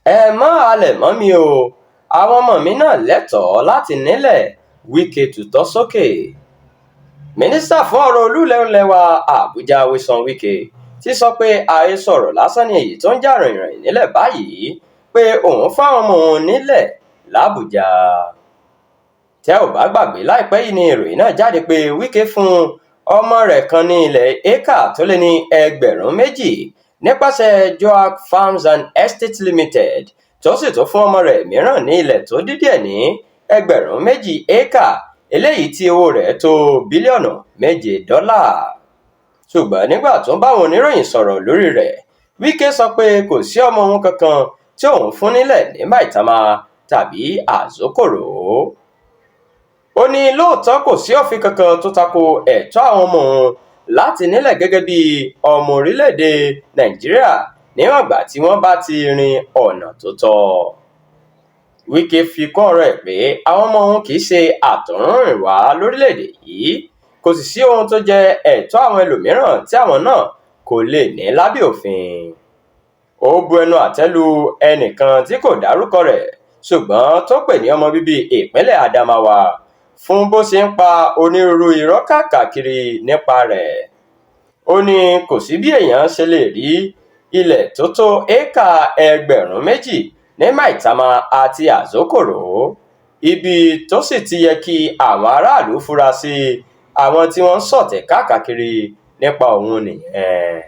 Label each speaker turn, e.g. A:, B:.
A: Ẹ má halẹ̀ mọ́ mi o, àwọn ọmọ mi náà lẹ́tọ̀ọ́ láti nílé, Wike tutọ́ sókè. Mínísítà fún ọ̀rọ̀ olú ilé wa Àbújá, Nyesom Wike, ti sọ pé àhesọ ọ̀rọ̀ lásán ni èyí tó ń jà ròhìnròhìn nílẹ̀ báyìí pé òun fáwọn ọmọ òun nílẹ̀ làbújá. Tẹ́ ò bá gbàgbé, láìpẹ́ yìí ni ìròyìn náà jáde pé Wike fún ọmọ rẹ̀ kan ní ilẹ̀ éékà tó lé ní 2,000 nípasẹ̀ Joak Farms and Estates Limited, tó sì tún fún ọmọ rẹ̀ mìíràn ní ilẹ̀ tó dín díẹ̀ ní 2,000 éékà, eléyìí tí owó rẹ̀ tó bílíọ̀nù 7 dọ́là. Ṣùgbọ́n nígbà tó ń báwọn oníròyìn sọ̀rọ̀ lórí rẹ̀, Wike sọ pé kò sí ọmọ òun kankan tí òun fún nílẹ̀ ní Maitama tàbí Asokoro. Ó ní lóòótọ́ kò sí òfin kankan tó tako ẹ̀tọ́ àwọn ọmọ òun láti nílẹ̀ gẹ́gẹ́ bí ọmọ orílẹ̀-èdè Nàìjíríà níwọ̀n ìgbà tí wọ́n bá ti rin ọ̀nà tó tọ́. Wike fi kún ọ̀rọ̀ ẹ̀ pé àwọn ọmọ òun kì í ṣe àtọ̀húnrìnwá lórílẹ̀-èdè yìí, kò sì sí ohun tó jẹ́ ẹ̀tọ́ àwọn ẹlòmíràn tí àwọn náà kò lè ní lábẹ́ òfin. Ó bu ẹnu àtẹ́ lu ẹnìkan tí kò dárúkọ rẹ̀ ṣùgbọ́n tó pè ní ọmọ bíbí ìpínlẹ̀ Adamawa fún bó ṣe ń pa onírúurú irọ́ káàkiri nípa rẹ̀. Ó ní kò sí bí èèyàn ṣe lè rí ilẹ̀ tó tó éékà 2,000 ní Maitama àti Asokoro, ibi tó sì ti yẹ kí àwọn aráàlú fura sí àwọn tí wọ́n ń sọ̀tẹ̀ káàkiri nípa òun nìyẹn.